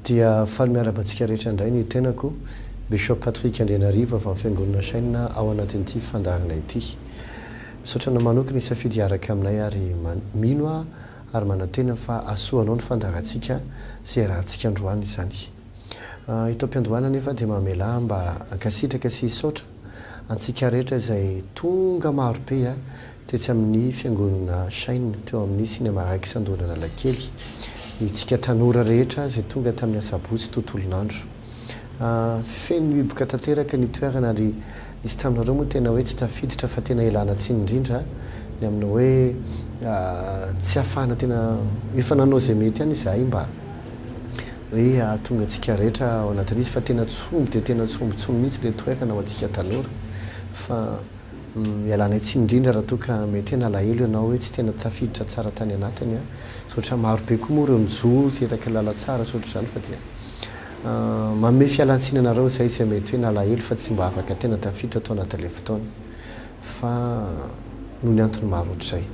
Dia faly miarahaba antsika rehetra indray ny tenako, Bishop Patrick Andrianarivo avy amin'ny Fiangonana Shine ao anatin'ity fandaharana ity. Misaotra anao manokana hisafidy hiaraka aminay ary mino aho ary manantena fa hahasoa anao ny fandaharantsika sy iarahantsika androany izany. Eto am-piandohana anefa dia mamelà ahy mba hankasitraka sy hisaotra antsika rehetra izay tonga maro be tetsy amin'ny fiangonana Shine teo amin'ny Cinema Rex Andohan'Analakely. Itsika tanora rehetra izay tonga tamin'ny asabotsy tontolon'andro. Feno hiboka tanteraka ny toerana ary nisy taminareo moa tena hoe tsy tafiditra fa tena ialana tsiny indrindra ny amin'ny hoe tsy ahafahana tena efa nanao izay mety ihany izahay mba hoe hahatonga antsika rehetra ao anatin'izy fa tena tsy omby dia tena tsy omby intsony mihitsy ilay toerana ho antsika tanora fa Ialanay tsiny indrindra raha toa ka mety hoe nalahelo ianao hoe tsy tena tafiditra tsara tany anatiny an! Misaotra maro be koa moa ireo nijoro teraka lalantsara sy ohatr'izany fa dia manome fialantsiny anareo izay izay mety hoe nalahelo fa tsy mba afaka tena tafiditra tao anatin'ilay fotoana fa noho ny antony maro ohatr'izay.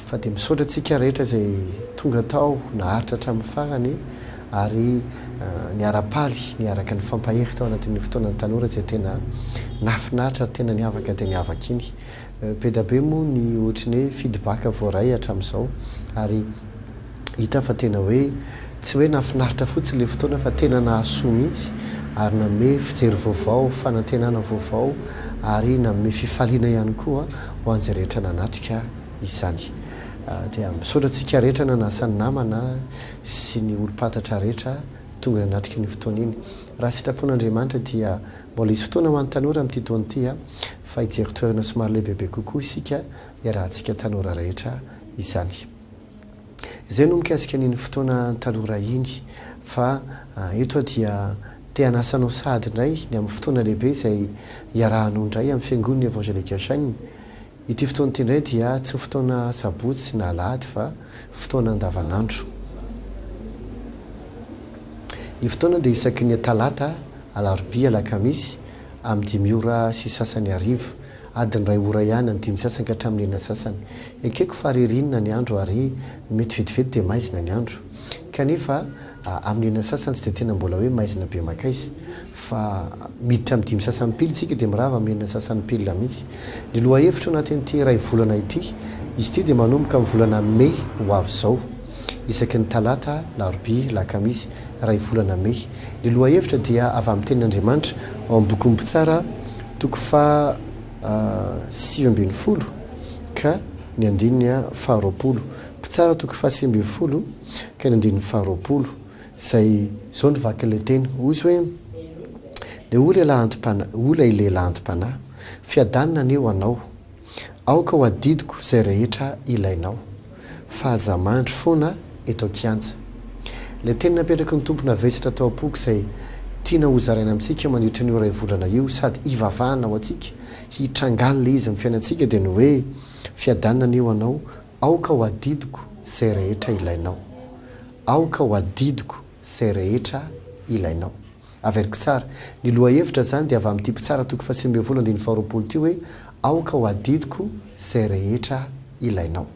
Fa dia misaotra antsika rehetra izay tonga tao naharitra hatramin'ny farany ary niara-paly niaraka nifampahery tao anatin'ny fotoanan'ny tanora izay tena nahafinaritra ary tena niavaka dia niavaka iny. Be da be moa ny ohatry ny hoe feedback voaray hatramin'izao ary hita fa tena hoe tsy hoe nahafinaritra fotsiny ilay fotoana fa tena nahasoa mihitsy ary nanome fijery vaovao, fanantenana vaovao ary nanome fifaliana ihany koa ho an'izay rehetra nanatrika izany. Dia misaotra antsika rehetra nanasa ny namana sy ny olom-pantatra rehetra tonga nanatrika an'iny fotoana iny. Raha sitrapon'Andriamanitra dia mbola hisy fotoana ho an'ny tanora amin'ity taona ity fa hijery toerana somary lehibebe kokoa isika hiarahantsika tanora rehetra izany. Izay no mikasika an'iny fotoana tanora iny fa eto aho dia te hanasa anao sahady indray ny amin'ny fotoana lehibe izay hiarahanao indray amin'ny Fiangonana Evangelique Chaine. Ity fotoana ity indray dia tsy fotoana sabotsy na alahady fa fotoana andavanandro. Ny fotoana dia isaky ny talata, alarobia, alakamisy amin'ny dimy ora sy sasany hariva. Adiny iray ora ihany, amin'ny dimy sasany ka hatramin'ny enina sasany. Ekeko fa ririnina ny andro ary mety vetivety dia maizina ny andro. Kanefa amin'ny enina sasany tsy dia tena mbola hoe maizina be mankaiza. Fa miditra amin'ny dimy sasany pile isika dia mirava amin'ny enina sasany pile mihitsy. Ny lohahevitra ao anatin'ity iray volana ity, izy ity dia manomboka amin'ny volana mey ho avy izao. Isaky ny talata, larobia, lakamisy, iray volana mey. Ny lohahevitra dia avy amin'ny tenin'Andriamanitra ao amin'ny bokin'ny Mpitsara toko faha 19 ka ny andininy faha 20. Mpitsara toko faha 19 ka ny andininy faha 20. Izay izao no vakin'ilay teny. Hoy izy hoe, Dia hoy lehilahy anti-panahy, hoy ilay lehilahy anti-panahy, Fiadanana anie ho anao. Aoka ho adidiko izay rehetra ilainao. Fa aza mandry foana eto an-kianja. Ilay teny napetraky ny Tompo navesatra tao am-poko izay tiana hozaraina amintsika mandritra an'io iray volana io sady hivavahana ho antsika, hitrangan'ilay izy amin'ny fiainantsika dia ny hoe, Fiadanana anie ho anao, aoka ho adidiko izay rehetra ilainao. Aoka ho adidiko izay rehetra ilainao. Averiko tsara. Ny lohahevitra izany dia avy amin'ity Mpitsara toko faha-19 andininy faha-20 ity hoe, Aoka ho adidiko izay rehetra ilainao.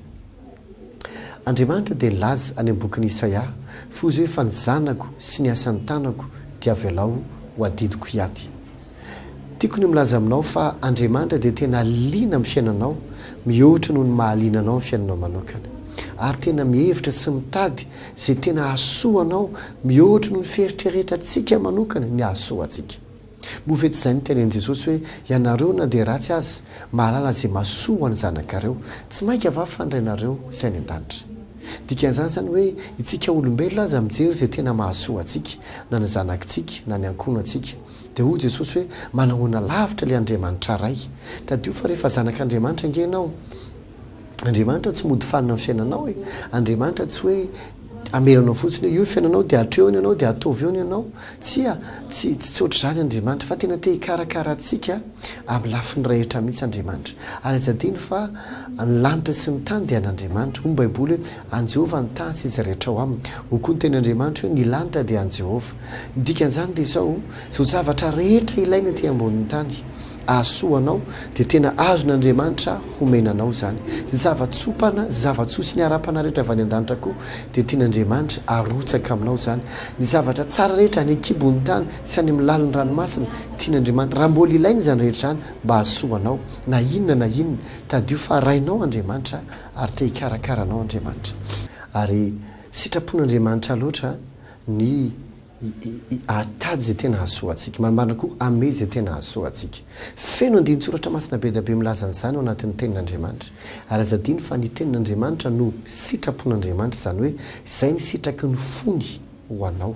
Andriamanitra dia nilaza any amin'ny bokin'i Isaia fa hoy izy hoe fa ny zanako sy ny asan'ny tanako dia avelao ho adidiko ihany. Tiako ny milaza aminao fa Andriamanitra dia tena liana amin'ny fiainanao mihoatra noho ny mahaliana anao ny fiainanao manokana. Ary tena mihevitra sy mitady izay tena hahasoa anao mihoatra noho ny fieritreretantsika manokana ny hahasoa antsika. Moa ve tsy izay no tenenin'i Jesosy hoe, Ianareo na dia ratsy aza, mahalala izay mahasoa ho an'ny zanakareo, tsy mainka va fa ny Rainareo izay any an-danitra? Dikan'izany izany hoe itsika olombelona aza mijery izay tena mahasoa antsika, na ny zanakitsika, na ny ankohonantsika. Dia hoy Jesosy hoe, Manahoana lavitra ilay Andriamanitra Ray. Tadidio fa rehefa zanak'Andriamanitra ange ianao, Andriamanitra tsy mody fanina amin'ny fiainanao e. Andriamanitra tsy hoe hamela anao fotsiny hoe io ny fiainanao dia hatreo ny anao dia ataovy eo ny anao. Tsia, tsy tsy ohatr'izany Andriamanitra fa tena te hikarakara antsika amin'ny lafiny rehetra mihitsy Andriamanitra. Ary aza adino fa ny lanitra sy ny tany dia an'Andriamanitra. Hoy ny Baiboly hoe an'i Jehovah ny tany sy izay rehetra ao aminy. Hoy koa ny tenin'Andriamanitra hoe ny lanitra dia an'i Jehovah. Ny dikan'izany dia izao, izao zavatra rehetra ilaina ety ambonin'ny tany. hahasoa anao dia tena azon'Andriamanitra homena anao izany. Ny zava-tsoa-panahy, zava-tsoa sy ny ara-panahy rehetra avy any an-danitra koa dia tian'Andriamanitra arotsaka aminao izany. Ny zavatra tsara rehetra any an-kibon'ny tany sy any amin'ny lalin'ny ranomasina, tian'Andriamanitra, raha mbola ilaina izany rehetra izany mba hahasoa anao, na inona na inona, tadidio fa Rainao Andriamanitra ary te hikarakara anao Andriamanitra. Ary sitrapon'Andriamanitra loatra ny Hahatady izay tena hahasoa antsika. Marimarina koa, hanome izay tena hahasoa antsika. Feno andinin-tsoratra masina be dia be milaza an'izany ao anatin'ny Tenin'Andriamanitra. Ary aza adino fa ny Tenin'Andriamanitra no sitrapon'Andriamanitra, izany hoe izay ny sitraky ny fony ho anao.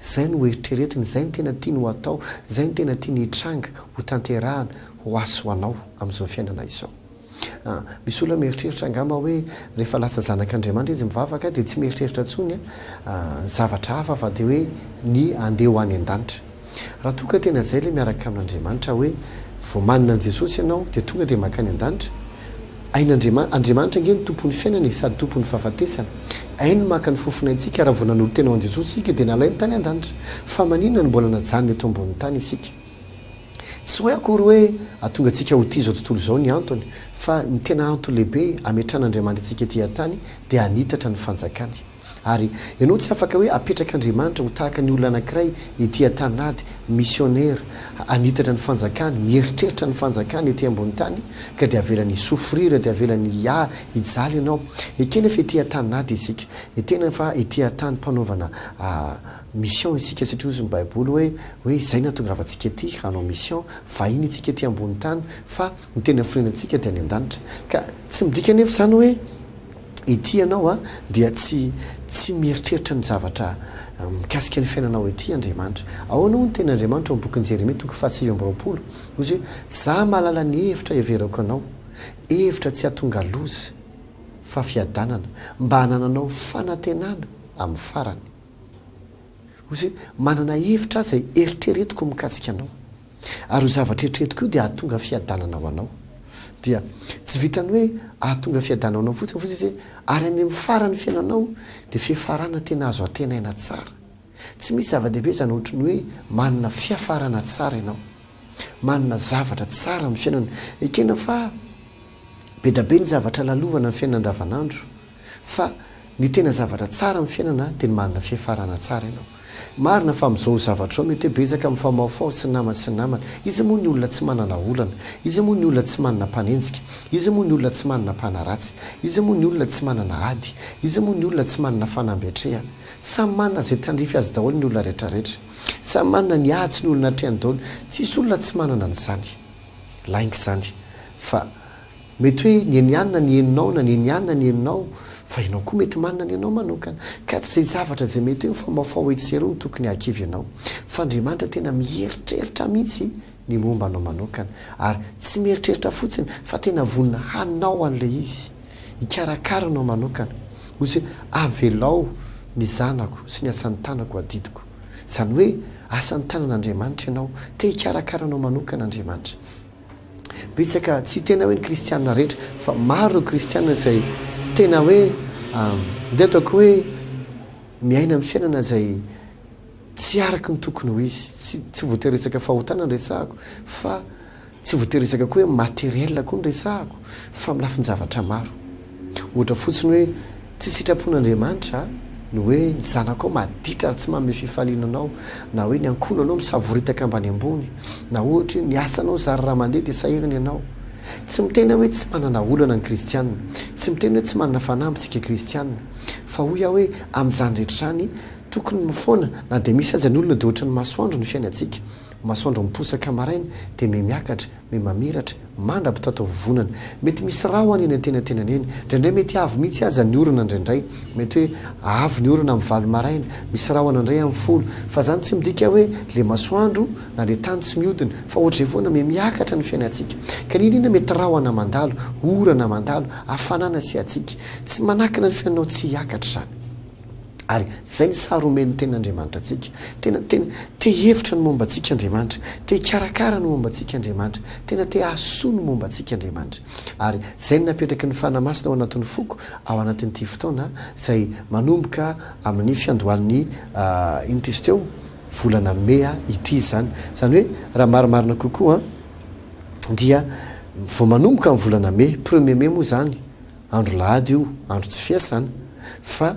Izay no eritreretiny, izay no tena tiany ho atao, izay no tena tiany hitranga, hotanterahana, ho hahasoa anao amin'izao fiainana izao. Ah, misy olona mieritreritra angamba hoe rehefa lasa zanak'Andriamanitra izy mivavaka dia tsy mieritreritra intsony ny zavatra hafa fa dia hoe ny handeha ho any an-danitra. Raha toa ka tena izay ilay miaraka amin'Andriamanitra hoe vao manana an'i Jesosy ianao dia tonga dia mankany an-danitra, hain'Andriamanitra, Andriamanitra ange no tompon'ny fiainana e, sady tompon'ny fahafatesana. Hainy ny maka ny fofonaintsika, raha vao nanolo-tena ho an'i Jesosy isika dia nalainy tany an-danitra. Fa maninona no mbola najanona eto ambonin'ny tany isika? Tsy hoe akory hoe hahatonga antsika ho tia izao tontolo izao ny antony, fa ny tena antony lehibe ametrahan'Andriamanitra antsika ety an-tany dia hanitatra ny fanjakany. Ary ianao tsy afaka hoe apetrak'Andriamanitra ho tahaka ny olona anankiray ety an-tanady, missionnaire, hanitatra ny fanjakany, mieritreritra ny fanjakany ety ambony tany, ka dia avelany hi-souffrir, dia avelany hiahy, hijaly ianao. Ekena fa ety an-tanady isika, etena fa ety an-tany mpanaovana Mission isika satria hozy ny baiboly hoe hoe izay no hahatongavantsika ety hanao mission, vahiny isika ety ambony tany fa ny tena fonenantsika dia any an-danitra. Ka tsy midika anefa izany hoe ety ianao a dia tsy tsy mieritreritra ny zavatra mikasika ny fiainanao ety Andriamanitra. Ahoana hoy ny tenin'Andriamanitra ao amin'ny bokin'i Jeremia toko faha29, hoy izy hoe za mahalala ny hevitra heverako anao, hevitra tsy hahatonga loza fa fiadanana, mba hanananao fanantenana amin'ny farany. Hoy izy hoe, Manana hevitra aho izay eritreretiko mikasika anao. Ary io zavatra eritreretiko io dia hahatonga fiadanana ho anao. Dia tsy vitan'ny hoe hahatonga fiadanana ho anao fotsiny fa hoy izy hoe, ary any amin'ny faran'ny fiainanao dia fiafarana tena azo antenaina tsara. Tsy misy zava-dehibe izany ohatry ny hoe manana fiafarana tsara ianao. Manana zavatra tsara amin'ny fiainana. Ekena fa be da be ny zavatra lalovana amin'ny fiainana andavanandro. Fa ny tena zavatra tsara amin'ny fiainana dia ny manana fiafarana tsara ianao. Marina fa amin'izao zavatra izao mety hoe betsaka mifamahofaho sy ny namana sy ny namana. Iza moa ny olona tsy manana olana? Iza moa ny olona tsy manana mpanenjika? Iza moa ny olona tsy manana mpanaratsy? Iza moa ny olona tsy manana ady? Iza moa ny olona tsy manana fanamby atrehana? Samy manana izay tandrify azy daholo ny olona retraretra. Samy manana ny ady sy ny olona atrehany daholo. Tsisy olona tsy manana an'izany. Lainga izany. Fa Mety hoe ny an'i anona ny henonao na ny an'i anona ny henonao fa ianao koa mety manana ny anao manokana. Ka tsy izay zavatra izay mety hoe mifamahofaho etsy sy eroa no tokony hahakivy anao. Fa Andriamanitra tena mieritreritra mihitsy ny momba anao manokana. Ary tsy mieritreritra fotsiny fa tena vonona hanao an'ilay izy. Hikarakara anao manokana. Hoy izy hoe, Avelao ny zanako sy ny asan'ny tanako adidiko. Izany hoe asan'ny tanan'Andriamanitra ianao. Te hikarakara anao manokana Andriamanitra. Betsaka, tsy tena hoe ny kristiana rehetra, fa maro ireo kristiana izay tena hoe, ndeha ataoko hoe miaina amin'ny fiainana izay tsy araka ny tokony ho izy. Tsy, tsy voatery resaka fahotana no resahako, fa tsy voatery resaka koa hoe matériel koa no resahako, fa amin'ny lafin-javatra maro. Ohatra fotsiny hoe tsy sitrapon'Andriamanitra ny hoe ny zanakao maditra ary tsy manome fifaliana anao, na hoe ny ankohonanao misavoritaka ambany ambony, na ohatra hoe ny asanao zary raha mandeha dia sahirana ianao. Tsy miteny aho hoe tsy manana olana ny kristiana, tsy miteny hoe tsy manana fanamby tsika kristiana, fa hoy aho hoe amin'izany rehetra izany tokony mifoana na dia misy aza ny olona dia ohatran'ny masoandro ny fiainantsika, masoandro miposaka maraina dia miha-miakatra, Miha-mamiratra, mandra-pitataovovonana. Mety misy rahona eny antenatenany eny. Indraindray mety avy mihitsy aza ny orana indraindray. Mety hoe avy ny orana amin'ny valo maraina, misy rahona indray amin'ny folo. Fa izany tsy midika hoe ilay masoandro na ilay tany tsy mihodina, fa ohatr'izay foana miha-miakatra ny fiainantsika. Ka n'inon'inona mety rahona mandalo, orana mandalo, hafanana sy hatsiaka. Tsy manakana ny fiainanao tsy hiakatra izany. Ary izay ny sary omen'ny Tenin'Andriamanitra antsika. Tena, tena te hihevitra ny momba antsika Andriamanitra. Te hikarakara ny momba antsika Andriamanitra. Tena te hahasoa ny momba antsika Andriamanitra. Ary izay no napetraky ny Fanahy Masina ao anatin'ny foko ao anatin'ity fotoana izay manomboka amin'ny fiandohan'ny, inona ity izy teo? volana mey ity izany. Izany hoe, raha marimarina kokoa an. Dia vao manomboka ny volana mey, premier mai moa izany, andro lahady io, andro tsy fiasana, fa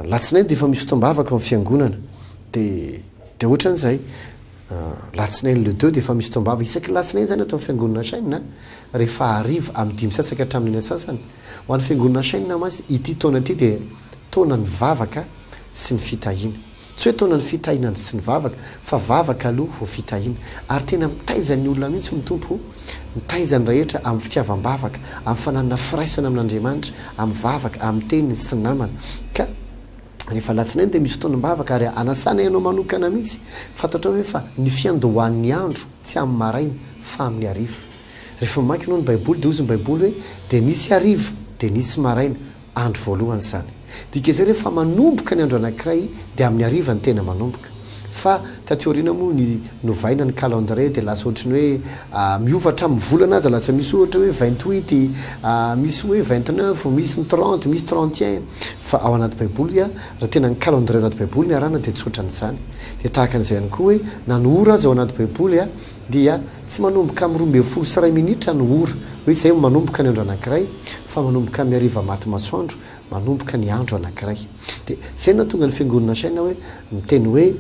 latsinainy dia efa misy fotoam-bavaka ao amin'ny fiangonana. Dia dia ohatran'izay. Latsinainy le deux dia efa misy fotoam-bavaka. Isaky ny latsinainy izany ato amin'ny fiangonana Chaîne, rehefa hariva amin'ny dimy sasaka hatramin'ny enina sasany. Ho an'ny fiangonana Chaîne mantsy ity taona ity dia taonan'ny vavaka sy ny fitahiana. Tsy hoe taonan'ny fitahiana sy ny vavaka fa vavaka aloha vao fitahiana. Ary tena mitaiza ny olona mihitsy ny Tompo, mitaiza ny rehetra amin'ny fitiavam-bavaka, amin'ny fananana firaisana amin'Andriamanitra, amin'ny vavaka, amin'ny teniny sy ny namana. Ka rehefa alatsinainy dia misy fotoanam-bavaka ary anasana ianao manokana mihitsy. Fantatrao ve fa ny fiandohan'ny andro tsy amin'ny maraina fa amin'ny hariva. Rehefa mamaky ianao ny Baiboly dia hozy ny Baiboly hoe dia nisy hariva dia nisy maraina, andro voalohany izany. Dikan'izay rehefa manomboka ny andro anankiray dia amin'ny hariva no tena manomboka. Fa taty aoriana moa ny novaina ny calendrier dia lasa ohatry ny hoe miova hatramin'ny volana aza lasa misy ohatra hoe 28, misy hoe 29, misy ny 30, misy 31. Fa ao anaty Baiboly raha tena ny calendrier ao anaty Baiboly ny arahana dia tsy ohatran'izany. Dia tahaka an'izay ihany koa hoe na ny ora aza ao anaty Baiboly dia Tsy manomboka amin'ny 112 minitra ny ora, hoe izay vao manomboka ny andro anankiray, fa manomboka amin'ny hariva maty masoandro, manomboka ny andro anankiray. Dia izay no nahatonga ny Fiangonana Chaîne hoe miteny hoe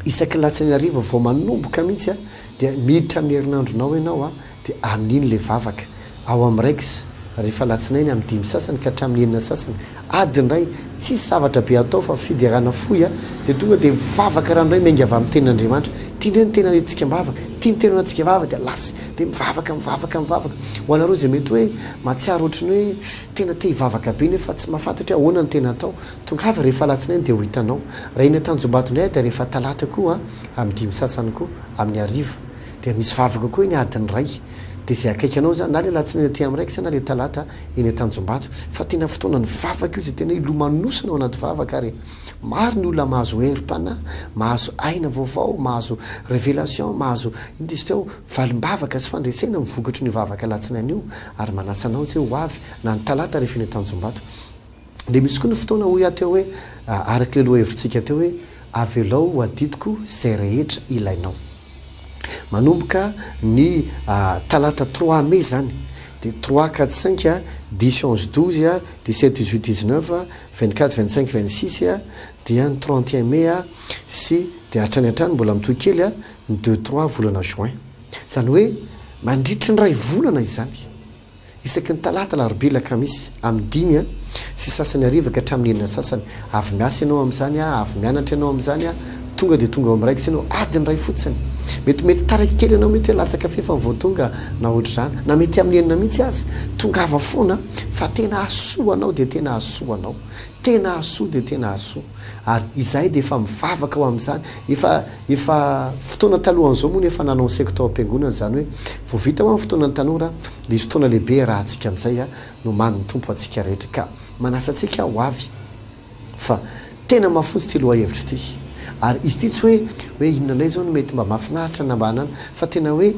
isaky ny latsinainy hariva vao manomboka mihitsy dia miditra amin'ny herinandronao ianao dia amin'iny ilay vavaka. Ao amin'ny Rex, rehefa alatsinainy amin'ny dimy sasany ka hatramin'ny enina sasany, adiny iray, tsisy zavatra be atao fa fiderana fohy a, dia tonga dia mivavaka ranoray miainga avy amin'ny tenin'Andriamanitra. Ity indray no tena entintsika am-bavaka, ity no tena entintsika vava dia lasa, dia mivavaka, mivavaka, mivavaka. Ho anareo izay mety hoe mahatsiaro ohatry ny hoe tena te hivavaka be nefa tsy mahafantatra hoe ahoana no tena atao, tongava rehefa alatsinainy dia ho hitanao. Raha eny Antanjombato indray dia rehefa talata koa amin'ny dimy sasany koa, amin'ny hariva, dia misy vavaka koa eny adiny iray. Dia izay akaiky anao izany, na ilay alatsinainy aty amin'ny raikitra na ilay talata eny Antanjombato. Fa tena fotoanan'ny vavaka io izay tena hilomanosana ao anaty vavaka ary maro ny olona mahazo herim-panahy, mahazo aina vaovao, mahazo révélation, mahazo inona izy teo, valim-bavaka sy fandresena ny vokatry ny vavaka alatsinainy io ary manasa anao izay ho avy na ny talata rehefa eny Antanjombato. Dia misy koa ny fotoana hoy aho teo hoe araka ilay lohahevitsika teo hoe avelao ho adidiko izay rehetra ilainao. Manomboka ny talata trois mai izany dia trois, quatre, cinq, dix, onze, douze, dix sept, dix huit, dix neuf, vingt quatre, vingt cinq, vingt six dia ny 31 mai sy dia hatrany hatrany mbola mitohy kely ny deux, trois volana juin. Izany hoe mandritry ny iray volana izany. Isaky ny talata, alarobia, alakamisy, amin'ny dimy sy sasany hariva ka hatramin'ny enina sasany. Avy miasa ianao amin'izany, avy mianatra ianao amin'izany, tonga dia tonga ao amin'ny raikitra ianao, adiny iray fotsiny. Mety mety taraiky kely ianao, mety hoe latsaka fefany vao tonga na ohatr'izany, na mety amin'ny enina mihitsy aza. Tongava foana fa tena hahasoa anao dia tena hahasoa anao. Tena hahasoa dia tena hahasoa. Ary izahay dia efa mivavaka ho amin'izany. Efa efa fotoana talohan'izao moa no efa nanonseko tao am-piangonana izany hoe vao vita hoa ny fotoanan'ny tanora dia hisy fotoana lehibe iarahantsika amin'izay nomanin'ny Tompo antsika rehetra. Ka manasa antsika aho ho avy fa tena mafonja ity lohahevitra ity. Ary izy ity tsy hoe hoe inona indray izao no mety mba mahafinaritra na mba hanana fa tena hoe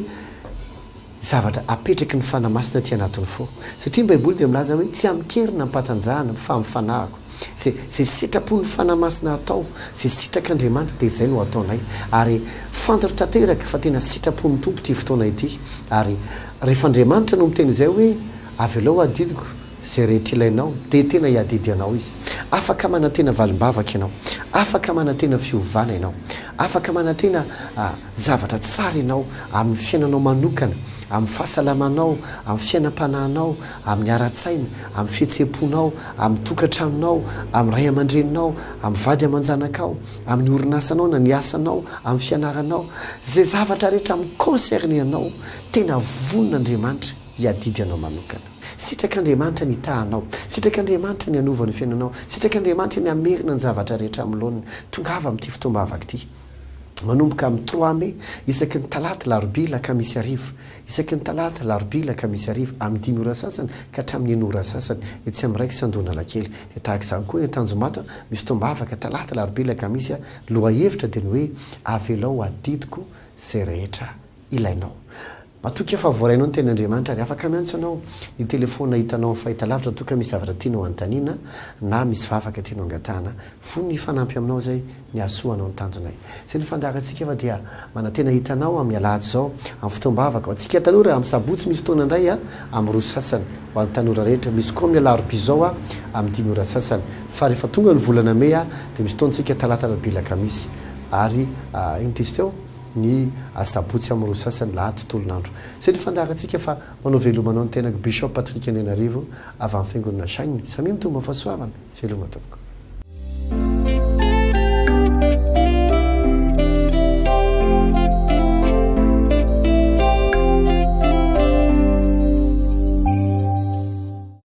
zavatra apetraky ny Fanahy Masina aty anatin'ny fo. Satria ny Baiboly dia milaza hoe tsy amin-kery na am-patanjahana fa amin'ny Fanahiko. Izay, izay sitrapon'ny Fanahy Masina atao, izay sitrak'Andriamanitra dia izay no ataonay. Ary fantatro tanteraka fa tena sitrapon'ny Tompo ity fotoana ity. Ary rehefa Andriamanitra no miteny izay hoe, Avelao hadidiko izay rehetra ilainao, dia tena hiadidy anao Izy. Afaka manantena valim-bavaka ianao. Afaka manantena fiovana ianao. Afaka manantena zavatra tsara ianao amin'ny fiainanao manokana, amin'ny fahasalamanao, amin'ny fiainam-panahinao, amin'ny ara-tsaina, amin'ny fihetseham-ponao, amin'ny tokantranonao, amin'ny ray aman-dreninao, amin'ny vady aman-janakao, amin'ny orinasanao na ny asanao, amin'ny fianaranao. Izay zavatra rehetra mi-concerner anao, tena vonona Andriamanitra hiadidy anao manokana. Sitrak'Andriamanitra ny hitaha anao. Sitrak'Andriamanitra ny hanova ny fiainanao. Sitrak'Andriamanitra ny hamerina ny zavatra rehetra amin'ny laoniny. Tongava amin'ity fotoam-bavaka ity. Manomboka amin'ny trois mai, isaky ny talata, alarobia, alakamisy hariva. Isaky ny talata, alarobia, alakamisy hariva, amin'ny dimy ora sasany ka hatramin'ny enina ora sasany, etsy amin'ny Raikitra Andohanalakely. Dia tahaka izany koa ny Tanjombato, misy fotoam-bavaka, talata, alarobia, alakamisy, lohahevitra dia ny hoe avelao adidiko izay rehetra ilainao. Matoky aho fa voarainao ny tenin'Andriamanitra ary afaka miantso anao ny telefaonina hitanao amin'ny fahitalavitra toa ka misy zavatra tianao hanontaniana na misy vavaka tianao angatahana. Vonona hifanampy aminao izay ny hahasoa anao ny tanjonay. Izay ny fandaharantsika fa dia manantena hita anao amin'ny alahady izao amin'ny fotoam-bavaka. Ho antsika tanora, amin'ny sabotsy misy fotoana indray amin'ny roa sasany ho an'ny tanora rehetra. Misy koa amin'ny alarobia izao amin'ny dimy ora sasany. Fa rehefa tonga ny volana mey dia misy fotoana isika talata, alarobia, alakamisy ary inona izy teo? ny asabotsy amin'ny roa sasany lahady tolon'andro. Izay ny fandaharantsika fa manao veloma anao ny tenako Bishop Patrick Andrianarivo avy amin'ny Fiangonana Shine. Samia mitombo amin'ny fahasoavana. Veloma tompoko.